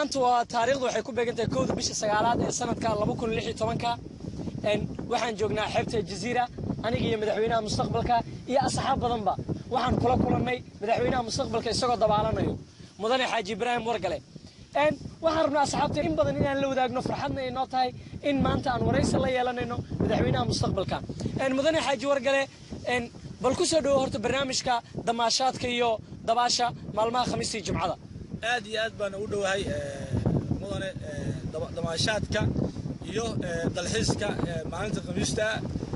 Maanta waa taariikhdu waxay ku beegantahay 1-da bisha 9aad ee sanadka 2016-ka. Waxaan joognaa xeebta Jaziira, aniga iyo madaxweynaha mustaqbalka iyo asxaab badanba. Waxaan kula kulannay madaxweynaha mustaqbalka isagoo dabaalanayo, Mudane Xaaji Ibraahim Wargale. Waxaan rabnaa, asxaabta, in badan inaan la wadaagno farxadna ay noo tahay in maanta aan waraysi la yeelanayno madaxweynaha mustaqbalka, Mudane Xaaji Wargale. Bal ku soo dhawo horta barnaamijka damaashaadka iyo dabaasha maalmaha Khamiistii Jimcada. Aad iyo aad baan ugu dhowahay, mudane, damaashaadka iyo dalxiiska maalinta Khamiista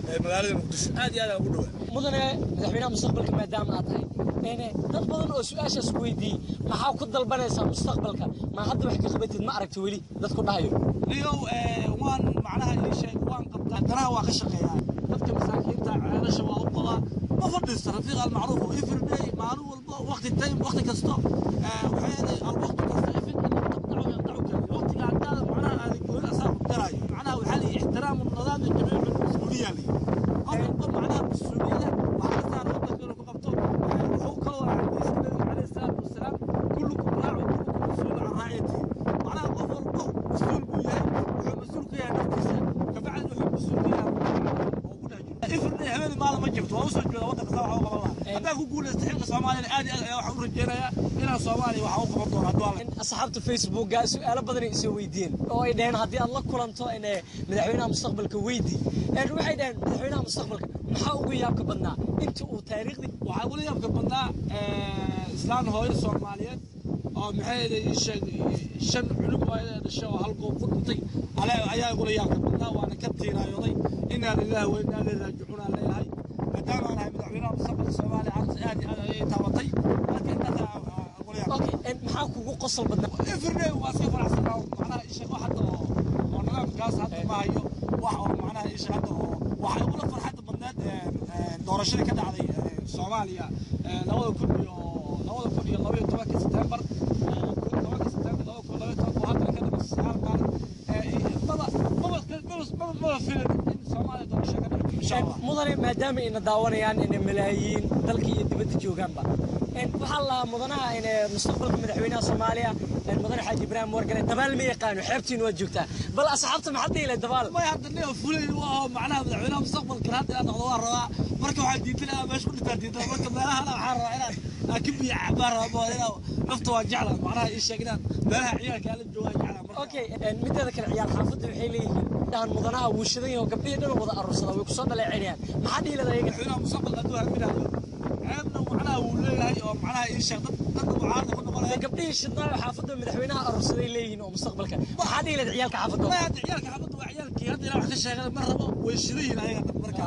ee magaalada Muqdisho. Aad iyo aad aan ugu dhowahay. Mudane madaxweynaha mustaqbalka, maadaama aad tahay, dad badan oo su-aashaas ku weydiiyey, maxaa ku dalbanaysaa mustaqbalka, ma hadda wax ka qabatid, ma aragta weli dadku dhahayo? Niyow, waan macnaha ii sheeg, waan qabtaa, danaha waa ka shaqeeyaa, dadka masaakiinta ceelasha waa u qodaa, ma fadhiista. Rafiiq Almacruuf, every day, maalin walba, waqti, time, waqti kasto, waxay eeday alwaqti kasta ifin taqdacu yaqdacuka. Waqtiga haddaada macnaha aada gooni asaa ku jaraayo. Macnaha waxaa la yihi ixtiraamu nidaami jamiicu mas-uuliya la yihi. Qof walba macnaha mas-uuliyada waxaa ka saaran waddanka inuu ku qabto. Wuxuu kaloo xadiiska Nabiga calayhi salaatu wasalaam: kullukum raaci, kullukum mas-uulun can raaciyatihi. Macnaha qof walbo mas-uul buu yahay, wuxuu mas-uul ka yahay naftiisa, kabacdi wuxuu mas-uul ka yahay oo ku dhex jiro. Every day, habeen maalin ma jirto, waa usoo jeeda waddanka saa waxa u qaban lahaa. Haddaan ku guulaysta xilka Soomaaliyana, aad iyo aad ayaa waxaan u rajeynayaa inaan Soomaaliya waxa u qaban doono hadduu Alla. Asxaabta Facebooka su-aalo badan ay isoo weydiiyeen oo ay dhaheen haddii aad la kulanto madaxweynaha mustaqbalka weydii. Waxay dhaheen, madaxweynaha mustaqbalka maxaa ugu yaabka badnaa inta uu taariikhdii? Waxaa ugula yaabka badnaa islaan hooyo Soomaaliyeed oo maxay ii sheeg shan cunug oo ayada dhashay oo hal goob ku dhintay ayaa igula yaabka badnaa, waana ka tiiraayooday. Inaa lilaahi wa innaa ilayhi raajicuun aan leeyahay. Maadaama aan ahay madaxweynaha mustaqbalka Soomaaliya, arrintaas aad iyo aad ayay taabatay. Marka intaas igula yaabka. Okay, maxaa kugu qosol badnaa? Everyday waa iska faraxsanaa. Macnaha ii sheeg, wax hadda oo nidaamkaas hadda ma hayo, wax oo macnaha ii sheeg hadda oo waxaa igula farxadda badneed doorashadii ka dhacday Soomaaliya 2012-ka September, 10-ka September 2012, oo haddana ka dhamaysay 9 maalin. Maba maba maba maba filin in Soomaaliya doorasho ka dhacdo, insha Allah. Mudane, maadaama ayna daawanayaan in malaayiin dalka iyo dibadda joogaanba, waxaa la mudanaha in mustaqbalka madaxweynaha Soomaaliya, Mudane Xaaji Ibraahim Wargale, dabaal ma yaqaano, xeebtiin waad joogtaa, bal asxaabta maxaad dhihi lahayd dabaal? May, hadda nin fulay waa macnaha madaxweynaha mustaqbalkan hadda inaan noqdo waan rabaa. Marka waxaan diidan inaan meesha ku dhintaan diidan. Marka meelahan waxaan rabaa inaan aan ka biyo cabaan rabaa, inaan nafta waan jeclaa. Macnaha ii sheeg, inaan meelaha ciyaalka aan la joogaan jeclaa marka. Okay, mideeda kale, ciyaal xaafadda waxay leeyihiin, dhahan mudanaha wuu shidan yahay oo gabdhihii dhan wada aruursada, way kusoo dhaleecinayaan. Maxaa dhihi lahayd ayaga? Madaxweynaha mustaqbalka hadduu haminayo, ceebna macnaha wuu leeyahay oo macnaha ii sheeg dad dadna mucaarada ku noqonaya. Gabdhihii shidnaayo xaafadda madaxweynaha aruursaday leeyihiin oo mustaqbalka, maxaa dhihi lahayd ciyaalka xaafadda? Wallahi hadda ciyaalka xaafadda waa ciyaalkii, hadda inaan wax ka sheegana ma rabo. Way shidan yihiin ayaga dad marka,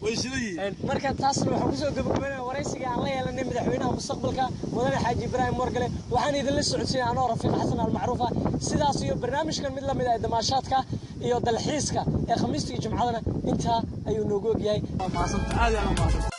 way shidan yihiin. Marka taasna waxaan kusoo gabagabaynaya waraysiga aan la yeelanay madaxweynaha mustaqbalka, Mudane Xaaji Ibraahim Wargale. Waxaan idinla socodsiinay anoo Rafiiq Xasan Almacruufa. Sidaas iyo barnaamijkan mid lamid ah ee damaashaadka iyo dalxiiska ee Khamiista iyo Jumcadana intaa ayuu noogu ogyahay. Waa mahadsantahay, aad iyo aad waa mahadsantahay.